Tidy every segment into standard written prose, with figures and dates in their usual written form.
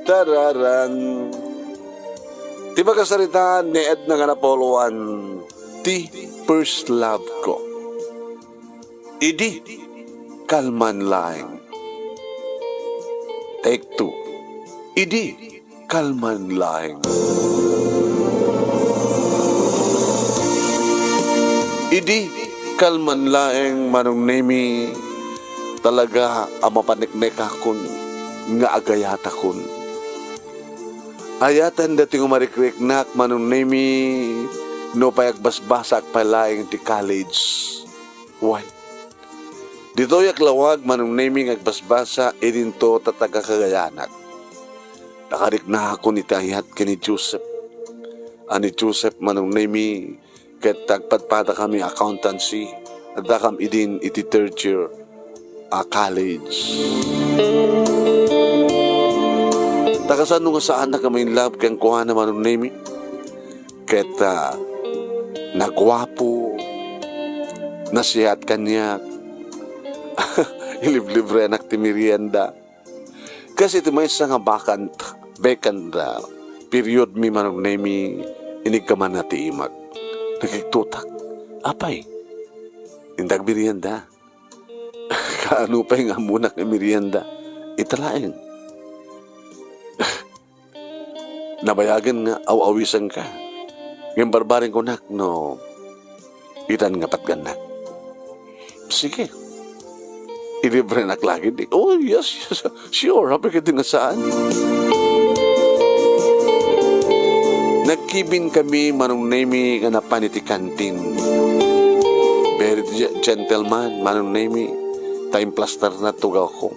Tararan. Di ba kasaritaan ni Edna nga napoluan, ti first love ko. Idi, kalman laing. Take two. Idi, kalman laing. Idi, kalman laing manong nemi, talaga ang mapaniknek akon, nga agayat akon. Ayatan dating umarikrik nak manong nemi, no payagbasbasak palaing ti college. One. Dito yak lawag manong nemi agbasbasa, idinto tataga kagayanak. Nakarik na ako ni tayat ka ni Joseph. Ani Joseph manong nemi, ket tagpadpada kami accountancy, at dakam idin iti third year college. Takasan nga saan na kami in love kang kuha naman ng name. Ket nagwapo, nasihat kanya, iliblibre anak ti merienda. Kasi iti may isa nga vacant period mi manong name, inig ka man na ti imag. Nagigtutak, apay, indag merienda. Kaano pa nga muna ng merienda, italaing. Nabayagan nga, aw-awisan ka. Ngayon barbarin ko nak, no, itan nga patganak. Sige. Ilibre nak lagi. Oh, yes, sure. Happy ka din nga saan. Nagkibin kami, manong nemi, nga napaniti kantin. Very gentleman, manong nemi, time plaster na tugaw ko.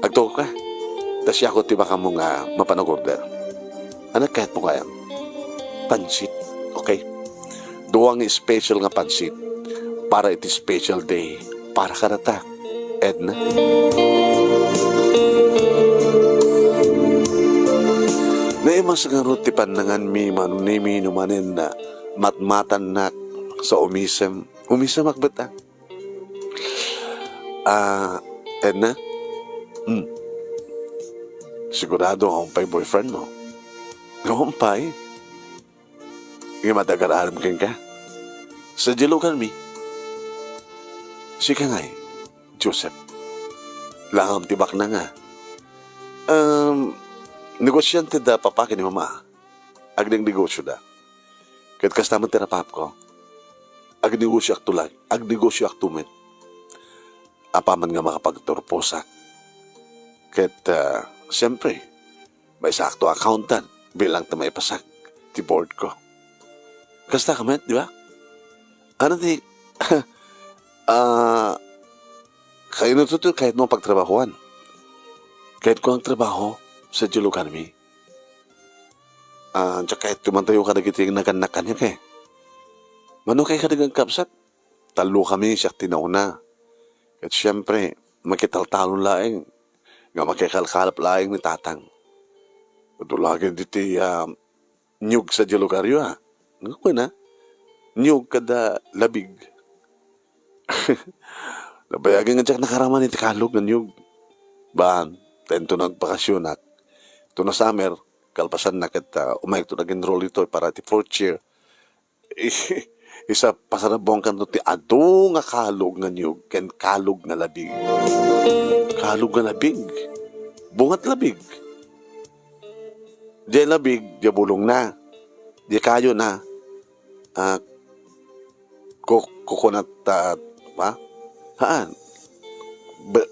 Agto ka. Tas siya ko tiba ka mo nga mapanag-order. Anak, kahit mo kaya. Pansit, okay? Duwang special nga pansit para iti special day para karata, Edna. Naimas nga ruti panangan mi manunimi numanin na matmatan na sa umisem. Umisem akbata. Edna? Sigurado akong pa'y boyfriend mo. Kumpay. Yung matagaraaram ka. Sa dilugan mi. Sika nga'y, Joseph. Langam tibak na nga. Negosyante da papakin ni mama. Agning negosyo da. Kahit kastaman terapap ko. Agnegosyo ak tulag. Agnegosyo ak tumit. Apaman nga makapagturposak. Kahit, siyempre, may sakto accountant. Bilang ta maipasak ti board ko. Kasta ka, di ba? Ano di? Kayo natutul kahit mo pagtrabahuan. Kahit ko ang trabaho sa dilugan mi. Tsaka kahit tumantayo ka na kiting naganak niya kay. Mano kay kadagang kapsat? Talo kami siya tinauna. At siyempre, makitaltalon laing. Nga makikalkalap laing ni tatang. Ito lagi diti nyug sa dilugaryo ha. Ngayon na, nyug kada labig. Nabayagan nga dyan nakaraman iti kalog ng nyug. Baan, tento nagbakasyon at ito na summer, kalpasan na kita umayag ito nag-enroll ito para ti fourth year. Isa pasarabong kan ito ti ado nga kalog ng nyug ken kalog nga labig. Kalog nga labig. Bungat labig. Di labig, di bulong na. Di kayo na. Coconut, pa? Haan?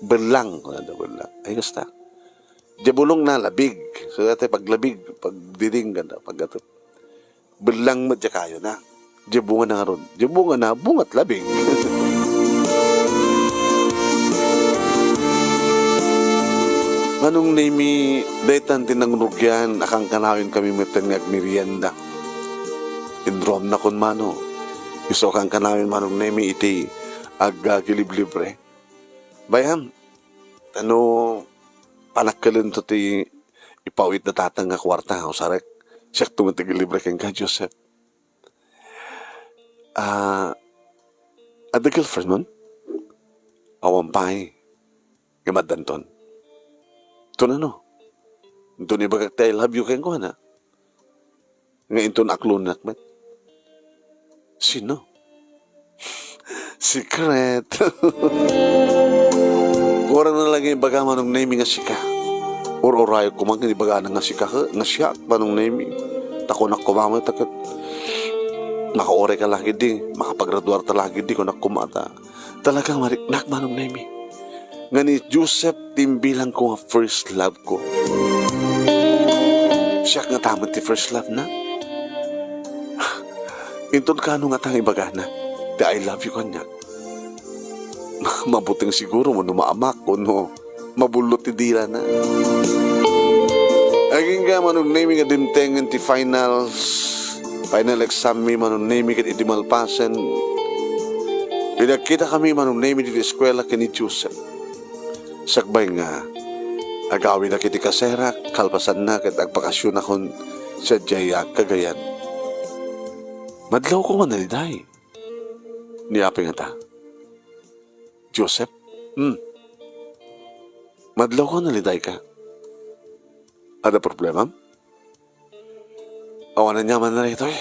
Berlang. Ay, basta. Di bulong na, labig. So, dati paglabig, pagdiding, pag berlang mo, di kayo na. Di bunga na ron. Di bunga na, bungat labig. Manong nami, daytan tinangrugyan, akang kanawin kami meten nga merienda. Indrom na kon mano. Iso kang kanawin manong nami iti giliblibre. Bayam, panakkalin to ti ipawit na tatang nga kwarta, o sarek. Siyak tumatigilibre kang ka, Joseph. At the girlfriend mo? Awampay. Gamadanton. Ito na no. Ito ni bagak I love you keng ko na. Nga ito naklon nakmet. Sino? Secret. Kurang na lang yung baga manong naming nga sika. Or orayo kumang ibaga na nga sika ka. Nga siya manong naming. Tako na kumama takot. Makaore ka lagi di. Makapagraduar ta lagi di ko na kumata. Talagang mariknak manong naming. Nga ni Joseph timbilang ko nga first love ko. Siya nga tamad ti first love na. Inton ka nga tang ibaga na. Di I love you kanya. Mabuting siguro mo no maamak ko no. Mabulot ti dila na. Aging ka manong naming nga dimtengan ti finals. Final exam mi manong naming kat iti malpasan. Pinagkita kami manong naming iti eskwela kini Joseph. Sakbay nga. Agawin na kiti kasera. Kalpasan na kat agpakasyon akong sa Jaya Cagayan. Madlaw ko manaliday. Niyapin nga ta. Joseph? Madlaw ko naliday ka. Ada problema? Awanan niya man na rito eh.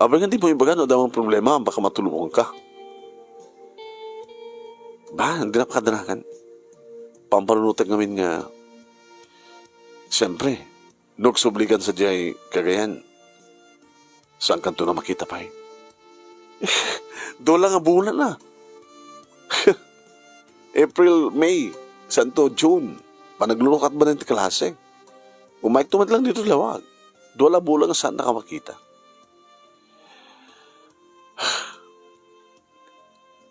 Abang hindi mo ibaga no damang problema, baka matulungan ka. Ba, hindi na pakadanakan. Pampanunutan ngamin nga. Siyempre, nagsubligan sa Jay Cagayan. Saan kanto na makita pa eh? Doon lang ang bulan na. April, May, Santo, June. Panaglulukat ba ng klase? Umayk tumad lang dito lawag. Doon lang bulan saan nakamakita.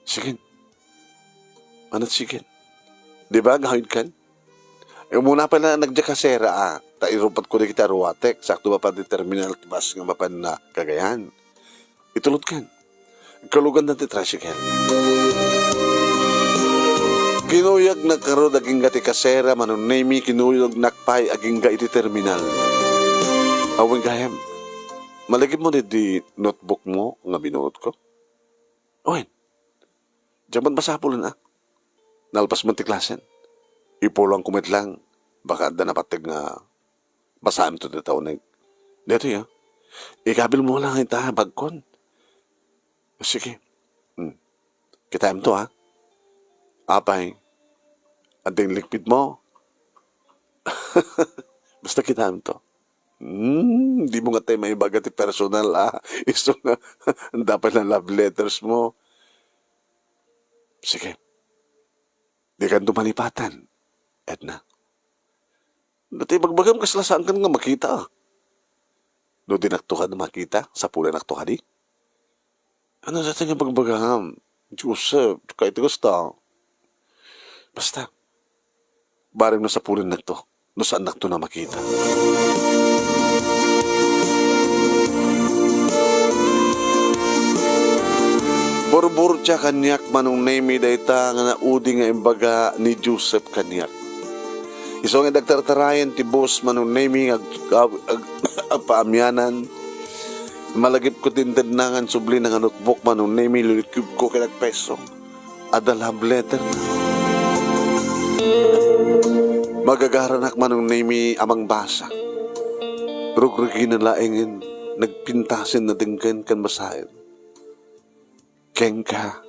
Sige. Anot sige. Di ba, gawin kan? Muna pa na nagjakasera Tairupat ko na kita ruwatek. Sakto ba pa di terminal tibas nga mapan na Cagayan. Itulot kan. Kalugan na ti tricycle. Kinuyag na karo daging gati kasera manunemi kinuyag nakpay aging ga iti terminal. Awing gayam. Malagib mo di notebook mo nga binuot ko. Owen. Diyan basapulan Nalpas man ti klasen. Ipulang kumit lang. Baka da napatig nga basaan to na taon. Dito ya. Ikabil mo lang ita bagkon. Sige. Kita to Apay. Ading likpid mo. Basta kita to. Di mo nga tayo may bagati personal Iso nga. Dapat na love letters mo. Sige. Di ka dumalipatan. Edna. Dati bagbagam kaslasaan ka nga makita. No dinakto ka na makita. Sa pula nakto ka di. Ano dati nga bagbagam? Joseph, kahit gusto. Basta. Barang na sa pula nakto. No saan nakto na makita. Borbor siya kanyak manong name dayta nga naudi nga imbaga ni Joseph kanyak. Iso nga dagtartarayan ti boss manong name ag paamyanan. Malagip ko tindadnangan subli ng notebook manong name lilikib ko kay nagpeso. Ada love letter na. Magagaranak manong name amang basa. Rugrugin na laingin nagpintasin na dinggan kan basahin. Keng ka,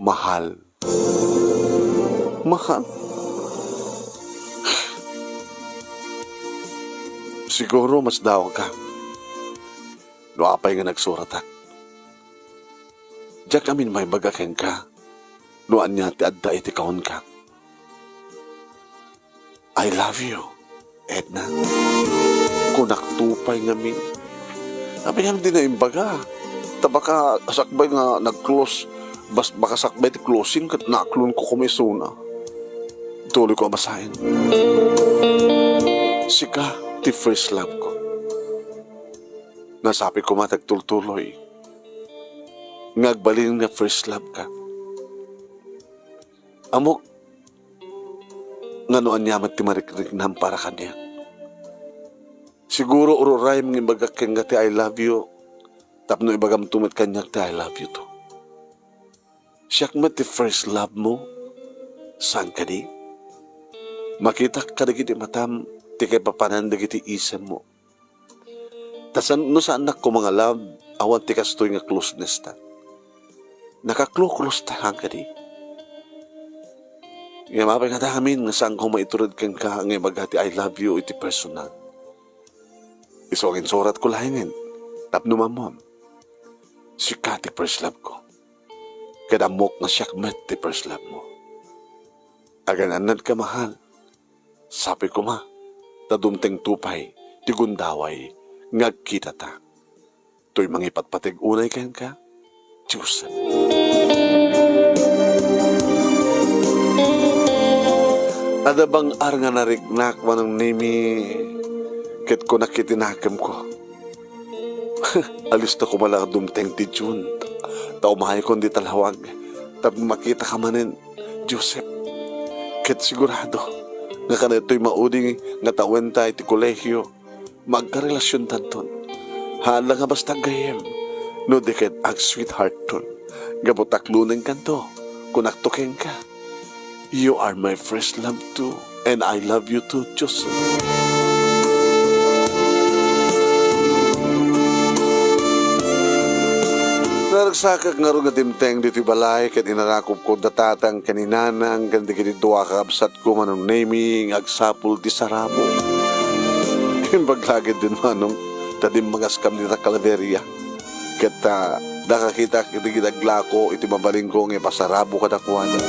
mahal. Mahal. Siguro mas daw ka. No apay nga nagsuratak. Diyak amin may baga keng ka. No anya ti adda iti kaon ka. I love you, Edna. Kunak tupay ngamin. Sabi nga din na imbaga. Baka sakbay nga nag-close, baka sakbay ti closing kat naklon ko kumisuna. Tuloy ko abasahin. Sika, ti first love ko. Nasabi ko matagtultuloy. Ngagbaling na first love ka. Amok, nga noan yaman ti marikrik na para kanya. Siguro ururay mga ibagak nga ti I love you. Tapno ibagam tumat kanyak ti I love you to. Siyak mo ti first love mo. Saan ka di? Makita ka dagiti matam, ti kay papanan dagiti isem mo. Tasan no sa anak ko mga love, awan ti kastoy nga closeness ta. Nakaklo-close ta hang kadi. Nga mapay nga amin nga saan ko maiturad kang ka nga maghati I love you iti personal. Isogin surat ko lahingin. Tapno mamam. Si Kati first love ko. Kadamok nga siyak met ti first love mo. Agan-anad ka mahal. Sabi ko ma, tadumteng tupay, ti gundaway, ngagkita ta. To'y mangipatpatig unay kayan ka, Diyos. Ada bang ar nga narignak manong nimi, ket ko nakitinakam ko. Alis na kumala dumteng ti June, taumahay ko di talawag, tap makita ka manin, Joseph, ket sigurado, nga kanito'y mauding nga tawen tayo ti kolehyo, magkarelasyon tanton. Hala nga basta gayem, no diket ag sweetheart ton. Gabutaklunan kanto, kunaktukin ka. You are my first love too, and I love you too, Diyos. Naragsakak nga rin nga dimteng dito'y balay, kat inarakop ko datatang kaninanang, ganda kiti duwa kakabsat ko manong naming, agsapul ti sarabo. Yung paglagid din manong, tadim magaskam nita Calaveria. Kat nakakita kiti gidaglako, iti mabaling ko nga pasarabo kadakwada.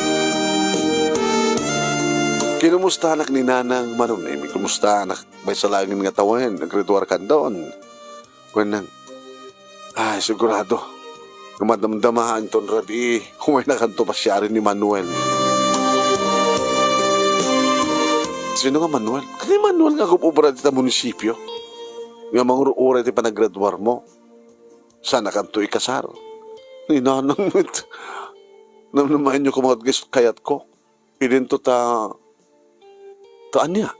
Kinumusta anak ni nanang manong naming, kumusta anak, may salangin nga tawen, nagrituar ka doon. Kwenang, sigurado, gumadamdamahan ton rabi, humay na kanto pa siya rin ni Manuel. Sino nga Manuel? Kani Manuel nga kupubra dita munisipyo? Nga mangurura iti panagraduar mo. Sana kanto ikasar. Ninanang mit. Namnamahin nyo kumagat kayat ko. Idinto taan niya.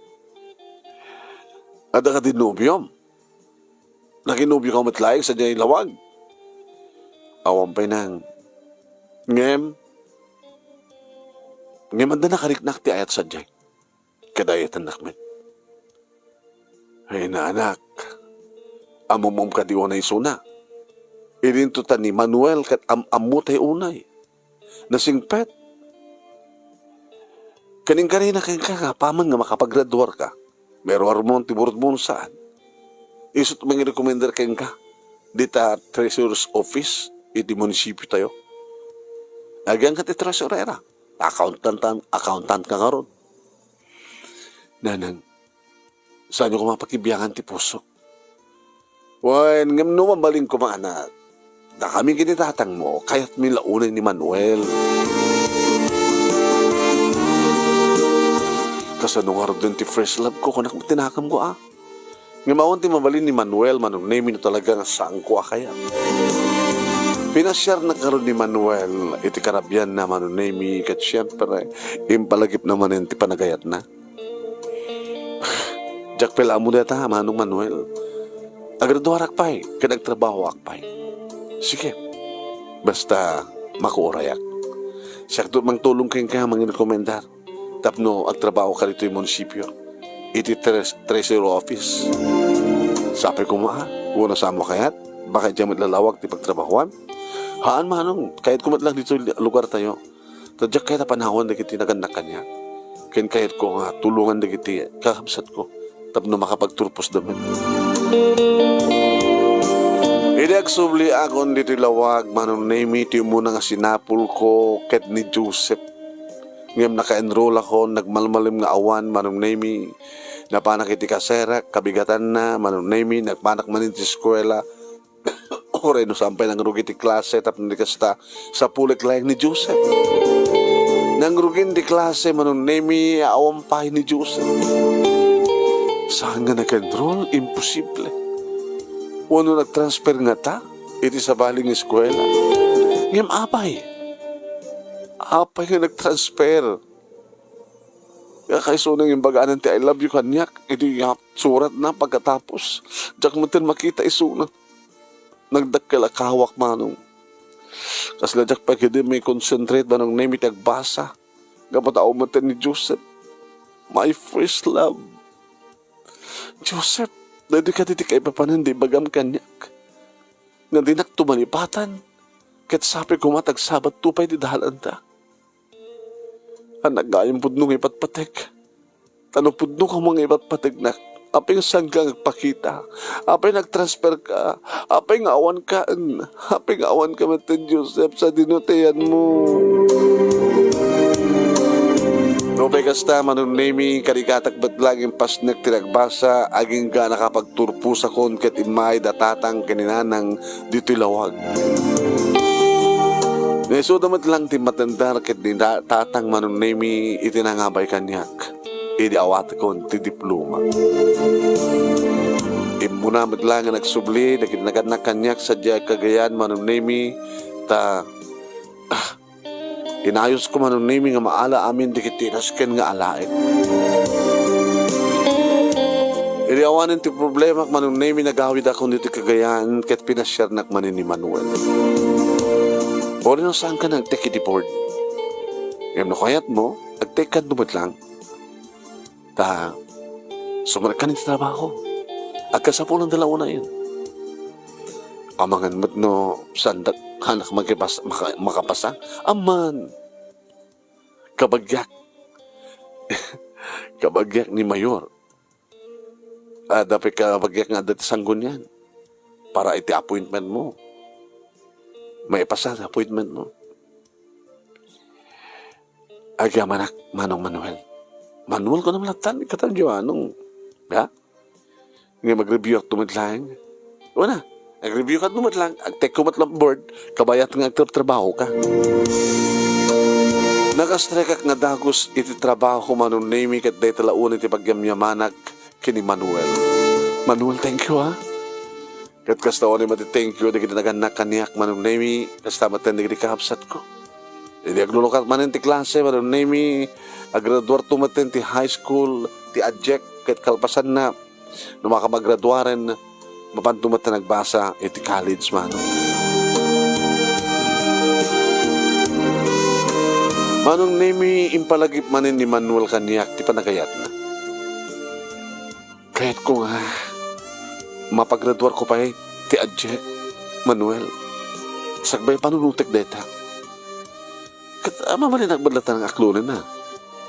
Ada ka din nobyom. Nakinobyo ka matlayag sa niya ilawag. Awan pa'y nang ngem anda nakariknak ti ayat sa diyay kadayatan nakmen. Ay na anak, amumum ka di unay suna. Irinto ta ni Manuel kat amutay unay nasingpet. Kaning-kanin na kayo ka, paman nga makapagraduar ka. Pero armon tiburot mo saan. Isot mga recommender kayo ka. Dita Treasurer's Office, iti munisipyo tayo. Agang ka ti treasurera. Accountant ka karon. Nanang, saan nyo ko mapakibiyangan ti puso? Wan, ngam no mabaling ko mga anak. Na kami kinitatang mo, kaya't milaunin ni Manuel. Kasano nga rin ti first love ko, kunak tinakam ko Ngamawan ti mabalin ni Manuel, manong name na talaga nga saan ko kaya. Pinasyar na karon ni Manuel, iti karabyan na manong name, kat siyempre, impalagip naman yung ti panagayat na. Jack pala mo data, manong Manuel. Agraduar akpay, kanagtrabaho akpay. Sige, basta makuurayak. Sakto mang tulong kayong ka, mga rekomendar. Tapno, agtrabaho ka rito yung munisipyo. Iti treasury office. Sabi ko una sa mo kayat, baka dyan matlalawag ti pagtrabahuan. Haan manong, kahit kumat lang dito lugar tayo. Tadyak kahit panahon na kiti naganak kanya. Kahit ko nga, tulungan na kiti kakabsat ko. Tapno makapagturpos damin. Idagsubli akon dito lawag, manong name iti muna nga sinapul ko ket ni Joseph. Ngayong naka-enroll ako, nagmalmalim nga awan, manong name, napanak iti kaserak, kabigatan na, manong name, nagpanak manin ti eskwela, oray no sampay nang rugi ti klase, tapos kasta sa pulik layang ni Joseph. Nang rugin ti klase, manong name, awampay ni Joseph. Saan nga naka-enroll? Imposible. Uno nag-transfer nga ta, iti sa baling eskwela. Ngayong apay nga nag-transfer. Kaya kayo nang yung bagaan ti I love you kanyak. Ito surat na pagkatapos. Diyak mo tin makita isuna. Nagdakkel akawak manong. Kasla diyak pa kaya may concentrate manong name iti agbasa. Kapatao mo tin ni Joseph. My first love. Joseph, dahil ka diti kay papanan di bagam kanyak. Nga di naktumalipatan. Kat sabi ko matag sabat tupay di dahalan ta. Anak gayong pudnong ipatpatek. Tanong pudno ka mga ipatpatek na. Apay saan ka nagpakita. Apay nagtransfer ka. Apay nga awan ka. Apay nga awan ka matin Joseph sa dinoteyan mo. Nopay kasta manunemi karikatak batlang pasnek tinagbasa aging ga nakapagturpo sa kon ket imay datatang kaninanang dito'y lawag. Neso damat lang ti matandar ket di tatang manunemi itinangabay kanyak. Idi awat kon ti diploma. Imuna matlang nga nagsubli nakinaganak kanyak sadya kagayan manunemi ta inayos ko manunimi nga maala amin di kitinasken nga alain. Iriawanin ti problema manunimi nagawid ako dito kagayaan ket pinasyar nakmanin ni Manuel. Ori no saan ka nag-take di board? Ngam no kayat mo, nag-take ka dumot lang. Ta, sumarak ka ng trabaho. Agkasapo ng dalawa na yun. Amangan mo't no, sandak hanak makapasa. Aman. Kabagyak. Kabagyak ni Mayor. Dapat kabagyak nga dati sanggun yan. Para iti appointment mo. May ipasa sa appointment mo. Agya manak, Manong Manuel. Manuel ko naman latan, ikatadyo anong. Ha? Ngayon mag-review ako tumitlang. Wala. Nag-review ka naman lang, ag-take ko matlang board, kabayat nga agtrabaho ka. Nakastrek nga dagos iti trabaho manunemi kat day talaun iti pagyamyamanag kini Manuel. Manuel, thank you ha. Kat kastawan ni mati thank you, di kinaganak kaniyak manunemi, kasta matan di kapsat ko. Hindi aglulukat manin ti klase, manunemi, agraduar tumaten ti high school, ti adject, kat kalpasan na, numakamagraduaren, mapantumat na nagbasa iti college man. Manong nemi impalagip manin ni Manuel kaniyak ti panagayat na. Kahit ko nga mapagraduar ko pa ti adject Manuel sagbay panunutek deta. Kat mamali nagbadlatan ng aklunin na.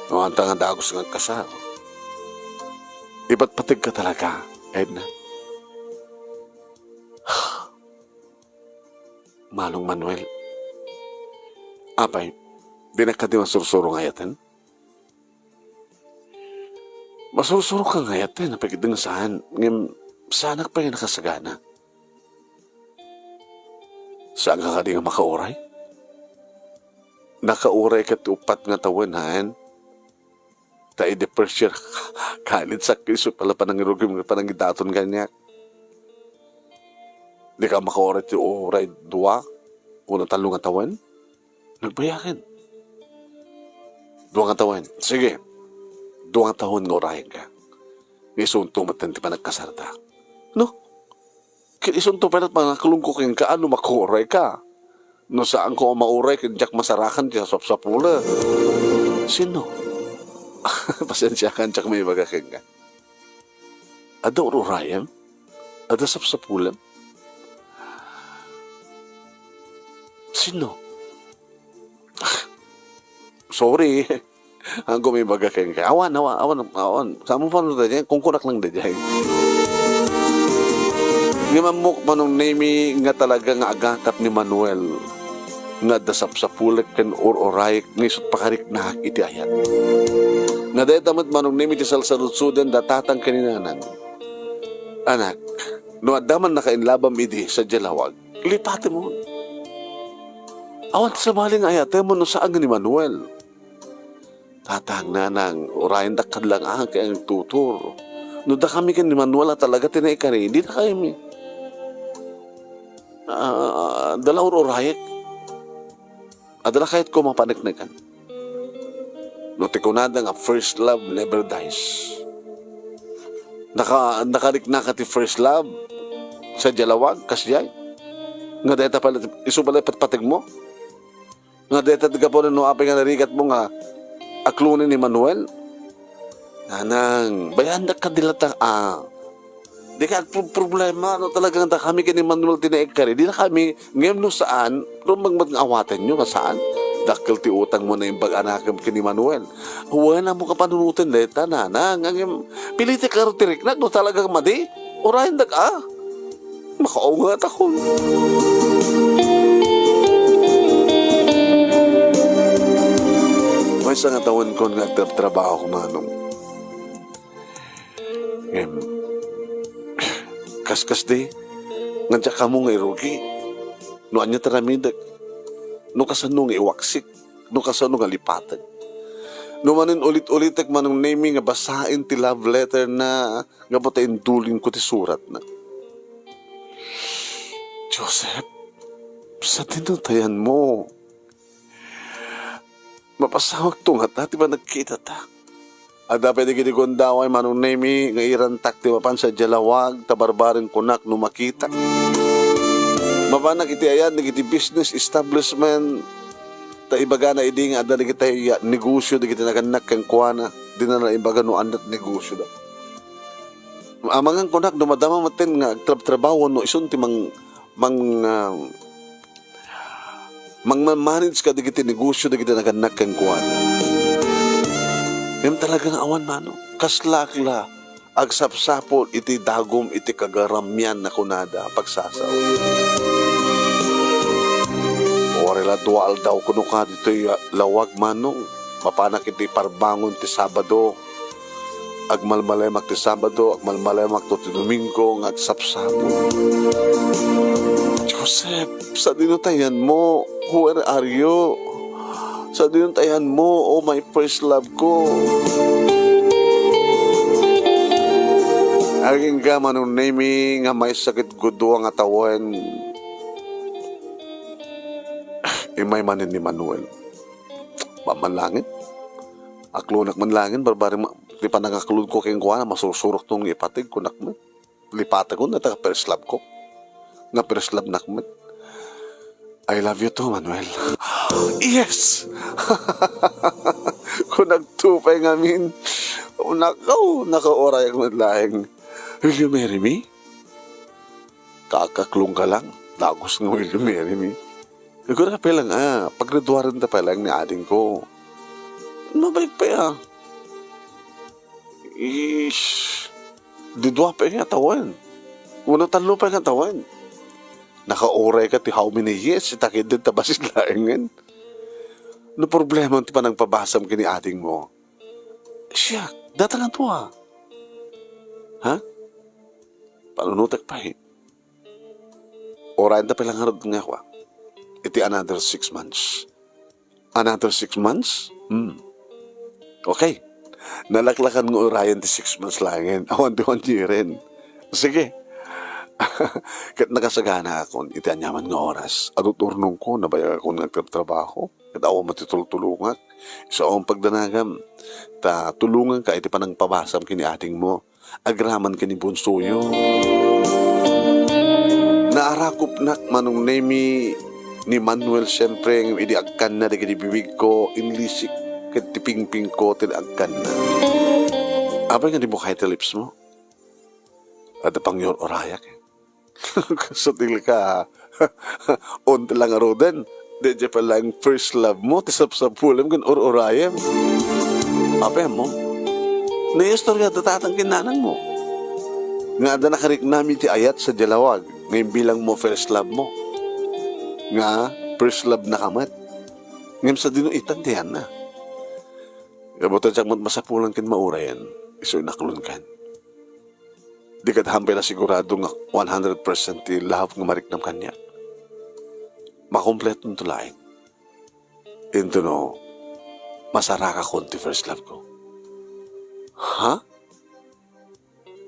Nuanta nga dagos ng kasal. Iba't patig ka talaga, Edna. Manong Manuel. Apay, di na ka di masursuro ngayatan? Masursuro ka ngayatan, napagidang saan, ngayong sanak pa yung nakasagana. Saan ka di nga makauray? Nakauray ka tupat nga tawanan, tayo di pressure, kalit sa kiso pala panangirugim nga panangidaton ganyak. Di ka makauray ti oray dua, unang talong nga tawan, nagbayakin. Duwang tawan. Sige. Duwang tahon nga orahin ka. Isunto matan ti pa nagkasarta. No? Isunto pa na't mga kalungkukin ka, ano makuray ka? No saan ko mauray, kinjak masarakan, tiya sapsapula. Sino? Pasensya ka, tsak may bagakin ka. Ada ururayam? Ada sapsapulam? Sino? Sorry. Ang gumibaga kayo. Awan. Saan mo pa nung dadyan? Kung kunak lang dadyan. Ngimamok manong nemi nga talaga nga agatap ni Manuel. Nga dasap sa pulag kan or-oray ngisot pakarik na iti ayat. Nga dahil damat manong nemi ti salsalutsudan datatang kaninanan. Anak, no adaman nakainlabam idi sa jalawag, lipate mo. Awan sa maling ayat, mo no saan ni Manuel. Tatang na nang orayin dakad lang kayang tutur. No da kami kan ni Manuel talaga tinaikari, hindi na kami. Dalawar orayek. Adala kahit ko mapanagnagan. No tikunada nga first love never dies. Nakarik na ka ti first love sa jalawag, kasyay. Nga deta pala, iso pala patpatig mo. Nga deta tiga po no apay nga narigat mo nga aklunin ni Manuel. Anang, bayan na kadilata di ka problema, ano talagang da kami kini Manuel tinaig ka rin. Di na kami, ngayon no saan, no mag-awatan nyo, saan? Dakil ti utang mo na yung pag-anakam kini Manuel. Huwag na mo ka panunutin, leta na, ngayon, piliti ka rin tirik na, no talagang madi, orahin da ka, makaungat ako. May isang atawan ko nga trabaho ko, Manong. Kaskas di, nga ka mo nga irugi. No anya taramidag. No kasano nga iwaksik. No kasano nga lipatag. No manin ulit-ulitak manong naming nga basahin ti love letter na nga batayin dulin ko ti surat na. Joseph, sa tinutayan mo, mapasawag to nga ta, di ba nagkita ta? Ada pwede gitigundaway manong nemi nga irantak ti mapan sa jalawag tabarbarin kunak no makita. Mapanak iti ayan iti business establishment ta ibaga na idi nga ada iti negosyo di kita naganak kang kuana di na ibaga no andat negosyo da. Amangan kunak dumadama matin nga trabaho no isun ti manage ka di kita negosyo di kita naganak kang kuana. Ngayon talagang awan mano, kaslakla, agsapsapol iti dagom iti kagaramyan na kunada pagsasaw. Orela dual daw kuno ka dito lawag manong, mapanak iti parbangon ti Sabado, agmalmalemak ti Sabado, agmalmalemak to ti Domingo, agsapsapol. Joseph, sa dinutayan mo, where are you? Sa dinuntayan mo, oh my first love ko. Aging ka manong nami nga may sakit gudo ang atawan. Imay manin ni Manuel. Mamanlangin. Aklunak manlangin, barbari di pa nangaklud ko kayong kuha na masusurok tong ipatig ko nakmet. Lipatag ko na taga first love ko. Nga first love nakmet. I love you too, Manuel. Yes! Kung nagtupay ngamin, naka-oray ang madlaing. Will you marry me? Kakaklong ka lang. Dagos nga will you marry me? Siguro ka pa lang, paggraduaran ta pa lang ni ading ko. Mabalik pa ya. Didwa pa yung atawan. Una talo pa yung atawan. Naka-oray ka ti how many years, itakid din tabasis laingan. No problema ti pa nang pabasam kini ating mo. Siya, datangan to ha. Ha? Panunutak pa eh. Orayan ta palang harap nga kwa. Iti another 6 months. Another 6 months? Okay. Nalaklakan ng orayan ti 6 months langin. Awan di 1 year rin. Sige. Kat nakasagana ako, iti anyaman nga oras. Adot urnong ko, nabaya ako nagtrabaho. Kat ako matitultulungan. Isa akong pagdanagam. Ta tulungan ka, iti panang pabasam kini ating mo. Agraman kini bunsuyo. Naarakop nak manong nemi ni Manuel siyempre ng idiagkan na di bibig ko, inlisik, kat tipingping ko, tinagkan na. Abay nga di mo kahit lips mo. At pang yor orayak eh. Sutil ka, on lang arodan. Dedya pa lang first love mo, tisap-sapulam kan or-orayam. Apa mo? Na-istorya datatang kinanang mo. Nga ada nakarik namin ti ayat sa jalawag, ngayon bilang mo first love mo. Nga, first love na kamat. Ngayon sa dinuitan diyan na. Kabutan siya masapulan kin maurayan, iso inaklon kan. Di kat hampay na sigurado nga 100% ti love nga mariknam kanya. Makompleto nito lain. Into no, masaraka ko ti first love ko. Ha?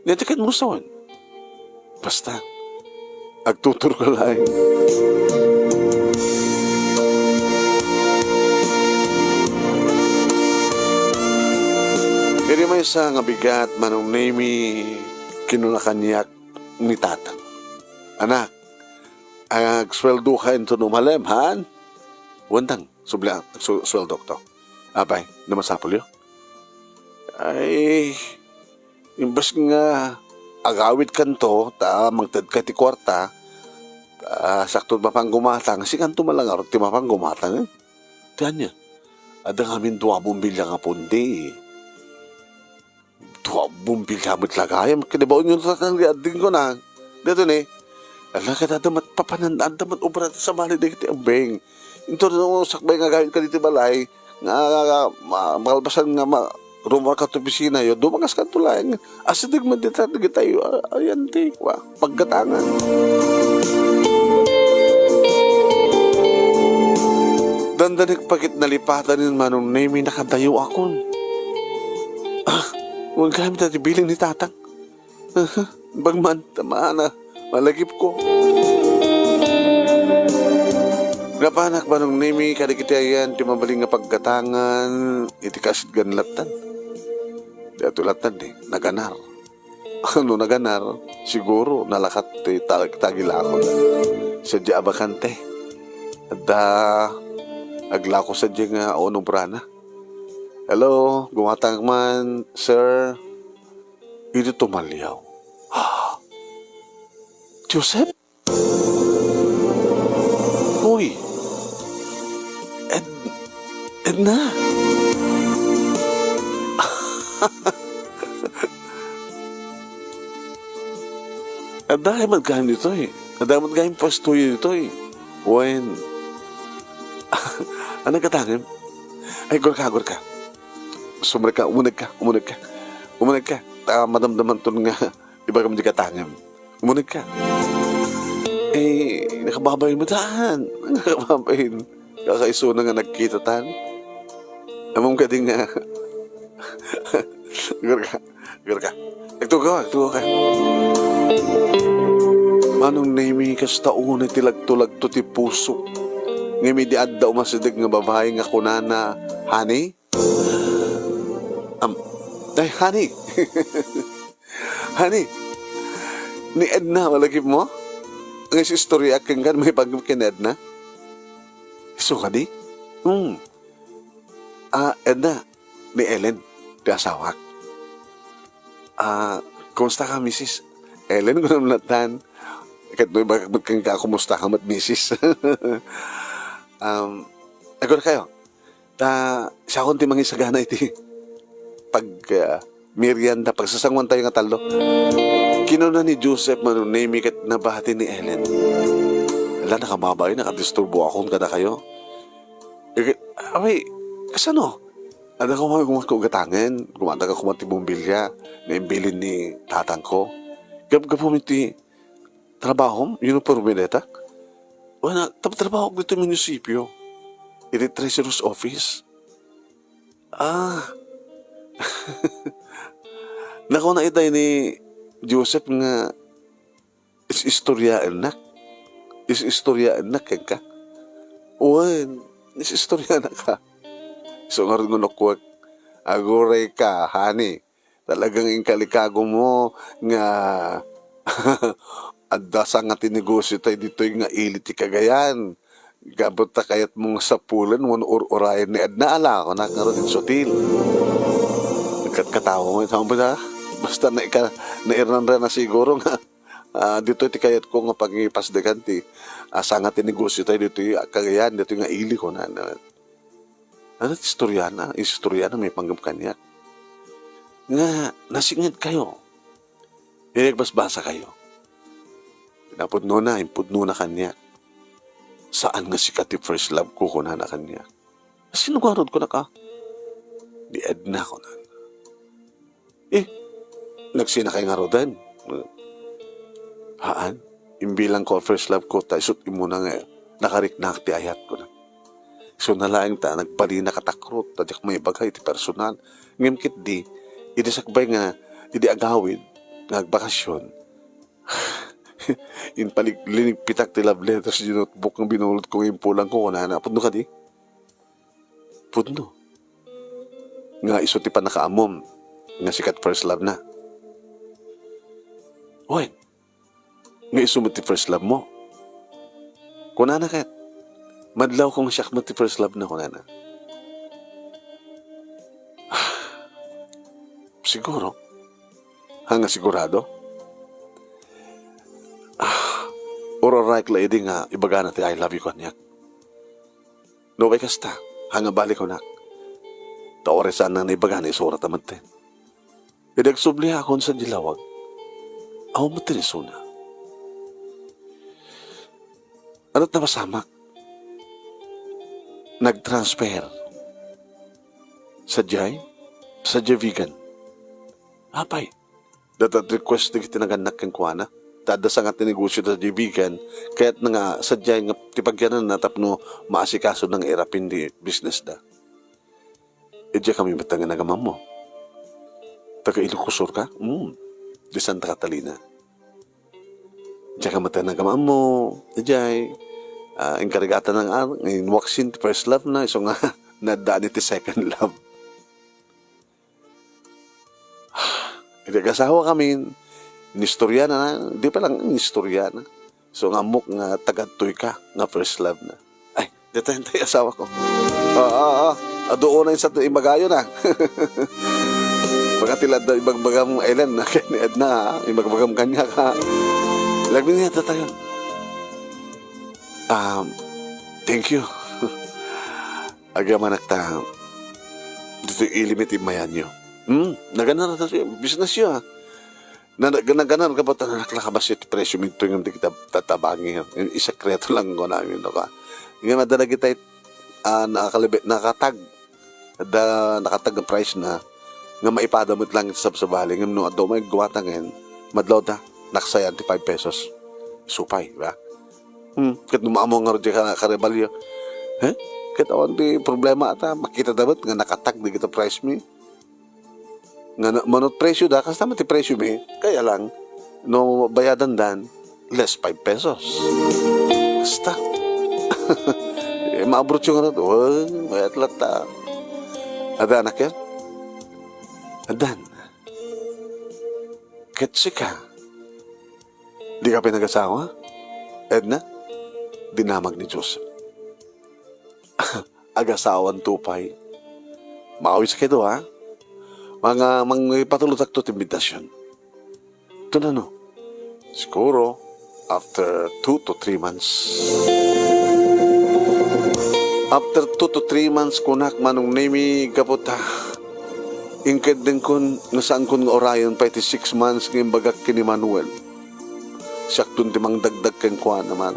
Netikat mo sawan. Basta, agtutur ka lain. Kaya may isa nga bigat manong nami kinulakanyak ni tatang. Anak, sweldo ka ito numalem, han? Wandang, sweldo ko. Abay, namasapol yun. Ay, imbas nga agawid kanto, ta magtad ka ti kwarta, sakto mapang gumatang, si kanto malang arot ti mapang gumatang. Tiyan niya, ada ngamin dua bumbilya nga pundi. Dua bumbilya mo't lagayam, kinibaon yun sa kanliadin ko na. Dito ni, ala ka damat papanandaan, damat ubra sa bali di kiti ambeng. Ito no, sakbay nga gawin ka dito balay, nga makalbasan nga rumor ka to pisina yun, dumagas ka tulay. Asidig man dito tayo, ayan di, paggatangan. Dandanig pagit nalipatan ni manong name nakadayo akon. Huwag kami tatibiling ni tatang. Bagman, tamaan na, malagip ko. Napanak ba nung name kadikitayan, timabaling nga paggatangan, iti kasit ganlatan. Di atulatan naganar. Ano naganar? Siguro nalakat tagilakon. Sadya abakante. At aglako sadya nga onong brana. Hello, gumatang man, sir. Ito tumalyaw. Joseph? Uy, Edna. Adahil magkain dito eh. Adahil magkain pastuyo dito eh. When? Ano katangin? Ay, gurka. Sumunag ka. Umunag ka. Madamdaman to nga. Iba kami di katangin. Umunag ka. Eh, nakababayin mo daan. Nakababayin. Kakaiso na nga nagkita tan. Among ka din nga. Gurka. Nagtugaw ka. Manong nami kas taon tilag-tulag to ti puso. Ngami di adda umasidig nga babae nga kunana, honey? Honey. Honey. Ni Edna, malagip mo? Ang istorya aking kan, may pagkip kin Edna? Iso ka di? Edna, ni Ellen, di asawak. Kumusta ka, Mrs. Ellen, ko naman natan. Kat do'y bakit ka kumusta ka mat, Mrs. Agor kayo. Siya akong timang isagana iti pag merienda, pagsasangwan tayo nga talo. Kinuna ni Joseph manunemi kat nabahati ni Ellen. Ala, nakababay, nakadisturbo akong kada kayo. Abay, kasano? Ada ko mga kugatangan, gumanda ka kumati bumbilya, na imbilin ni tatang ko. Gab-gab iti trabaho, yun ang permaneta. Wala, trabaho ko dito munisipyo. Iti treasurer's office. Nako na itay ni Joseph nga is-istorya anak. Is-istorya anak ka. Uwan, is-istorya anak ka. So nga rin ngunokwag, agore ka, honey. Talagang inkalikago mo nga adasa nga tinegosyo tayo dito nga iliti kagayan. Gabot ta kayat mong sapulan, orayan ni Edna, ala ako na karoon sutil. Nagkatawa mo, tama ba na? Basta nairan na siguro nga. Dito ti kayat ko nga pag-ipasdagan ti asa nga tinegosyo tayo dito kagayan, dito nga ili ko na. Ano istoryana may panggap kanya. Nga, nasingit kayo. Inagbasbasa kayo. Pinapudno na kanya. Saan nga sikat ti first love ko na kanya? Sinugarod ko na ka? Di Edna ko na. Nagsinakay nga rodan. Haan? Imbilang ko first love ko, tayo sut imuna nga, nakariknak ti ayat ko na. So nalaing ta, nagpali na katakrot, tadyak may bagay ti personal. Ngimkit di, idisakbay nga, idi agawid, nagbakasyon. Yung linig pitak ti love letters, yung notebook ng binulot ko yung pulang ko, na pudno ka di? Pudno. Nga iso ti pa nakaamom, nga sikat first love na. Uy, nga iso mo ti first love mo. Kunana kat, madlaw kong siyak mo ti first love na kunana. Siguro. Hanga sigurado. Oro likely idi nga ibaga na ti I love you kanyak. No way kasta. Hanga balik ko nak. Taoresan na ibaga na isurat naman ten. Idagsubli akon sa dilawag. Ako matirisuna. Ano't na masamak? Nag-transfer. Sa vegan. Apay. Datat request na kitinagannak kang kuwana. Tada sa nga tinegosyo sa vegan. Kaya't na nga sadyay nga tipagyanan na tapno maasikaso ng erapin di business da. Edya kami batangan na gamam mo. Taga Ilukusor ka? Di Santa Catalina. Edya ka matan na gamam mo. Edyay. Inkarigata ng waksin ti first love na. So nga nadaan iti second love. Idagasawa kami. Inistorya na. Di pa lang inistorya na. So nga muk nga tagadtoy ka. Nga first love na. Ay, dito yung asawa ko. Doon na yung sa imagayo na. Pagkatilad na ibagbagam Ellen na kaya Edna, ibagbagam kanya ka. Lagmin niya tayo. Thank you. Agaman nakta. Dito ilimit imayan nyo. Naganan na tayo. Business yun ha. Naganan ka ba ito naklakabas yung presyo minto yung hindi kita tatabangi. Isekreto lang ko namin. Ngayon madala kita nakatag. Nakatag ang price na nga maipadamot lang ito sa bali. Ngayon no, ado may guwatangin. Madlaw na. Naksayan 5 pesos. Supay. Ba? Kat numamo nga rin ka karebalyo. Kat awan di problema ata. Makita dapat nga nakatag di kita price mi. Nga manot presyo da. Kasi naman ti presyo mi. Kaya lang. No bayadan dan. Less 5 pesos. Basta. Maabrot yung ano. Bayad lata. Adan anak yan. Adan. Ketsi ka. Di ka pinag-asawa? Edna? Dinamag ni Diyos. Agasawan tupay. Maawis ka ito ha? Mga patulutak to timbitasyon. Ito na no. Siguro, after 2 to 3 months. After 2 to 3 months, kunak manong nemi kaputa. Ingked din kun, nasaan kun orayon pa iti 6 months ngayong bagak kini Manuel. Siyak dun timang dagdag keng kuha naman.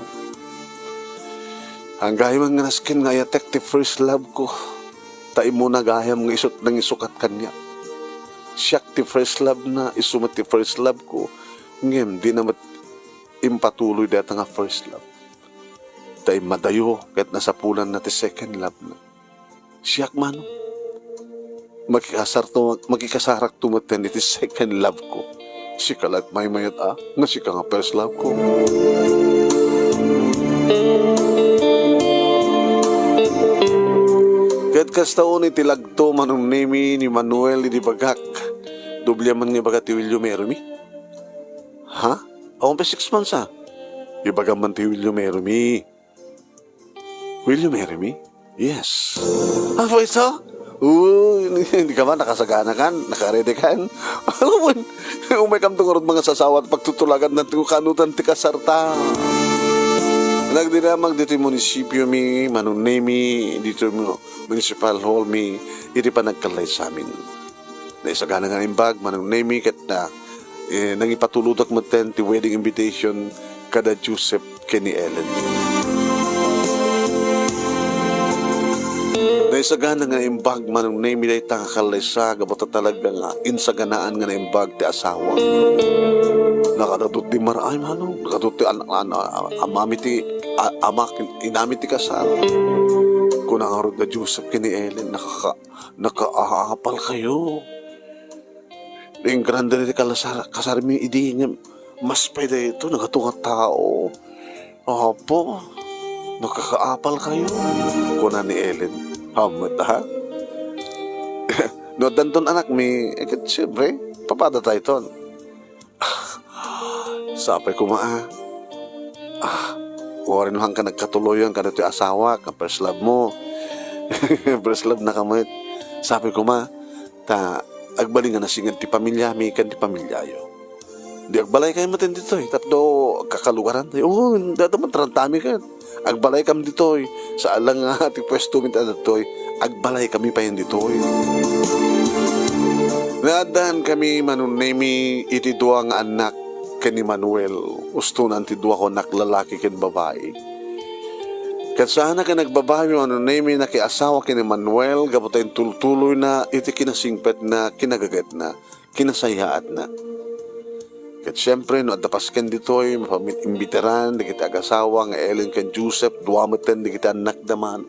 Ang gahim ang naskin nga yatek ti first love ko. Tai mo na gahim ng isot ng isukat kanya. Siyak ti first love na, isumat ti first love ko. Ngayon, di naman impatuloy data nga first love. Tai madayo, kahit nasa pulan na ti second love na. Siyak man, makikasarak tumaten iti second love ko. Sika lat may mayat nga sika nga first love ko. Kahit kastaon iti lagto manong nemi ni Manuel di bagak. Doble man nga baga ti William Merumi. Ha? Ako pa 6 months Ibaga man ti William Merumi. William Merumi? Yes. Apa ito? Hindi ka ba nakasagana kan? Nakarede kan? Alam mo, umay kam tungurot mga sasawat pagtutulagan ng kanutan ti kasarta. Nagdiramag dito yung munisipyo mi, manunemi, dito yung municipal hall mi, hindi pa nagkalay sa amin. Naisagana nga imbag, manunemi, kat na nangipatuludak mo ten ti wedding invitation kada Joseph Kenny Ellen. Naisagana nga imbag, manunemi na itang kakalay sa, gabata talaga nga, insaganaan nga na imbag ti asawa. Nakadadot di maraay manong, nakadot ti amami ti inami ti kasal. Kung nangarod na Joseph Kenny Ellen, nakaahapal kayo. Yung grande na ti kasar mi idi nga, mas pwede ito, nagatunga tao. Opo, nakakaapal kayo. Kuna ni Ellen, hamad ha? No, danton anak mi, siyempre, papada tayo ton. Sapay ko warin hang ka nagkatuloyan ka na ito asawa, ka first love mo. First love na kamit. Sabi ko agbaling nga nasingad ti pamilya mi kan ti pamilyayo. Di agbalay kayo matin dito tapno kakalugaran tayo. Dadaman tarantami ka. Agbalay kami dito sa alang nga ti pwesto mi dito agbalay kami pa yun dito Naadaan kami manunemi iti dua nga anak ken ni Manuel. Ustunan ti dua ko anak lalaki ken babae. Kat sana ka nagbabahay mo manunemi na asawa ken ni Manuel gabutay tultuloy na iti kinasingpet na kinagagat na kinasayaat na. Kat siyempre no adapas ken ditoy mapamimbitaran di kita agasawa nga Ellen ken Joseph duwameten di kita anak daman.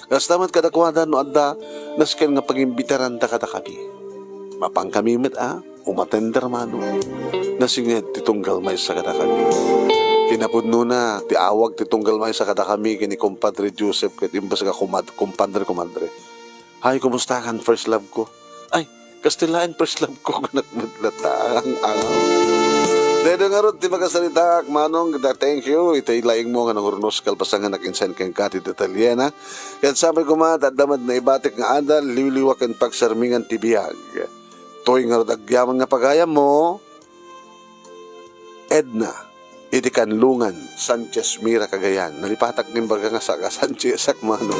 Kastamat kadakwadan no adda nasken nga pagimbitaran ta kada kami. Mapang kami met umatender mano. Nasingit titunggal may sa kada kami. Kinapudno na ti awag titunggal may sa kada kami kini kumpadre Joseph ket imbas ka kumpadre. Hay kumusta kan first love ko? Ay kastilaan first love ko nagmadlata ang Dedo nga ron, ti makasalita, manong, thank you. Itay laing mo nga ng urnos kalpasangan nakinsan kang kati detalyena. Kaya sabi ko dadamad na ibatik nga adal, liwliwak ang pagsarmingan tibiyag. Toy nga ron, agyaman nga pagayam mo, Edna, iti kanlungan, Sanchez Mira Cagayan. Nalipatak din baga nga sa Sanchez Akmano.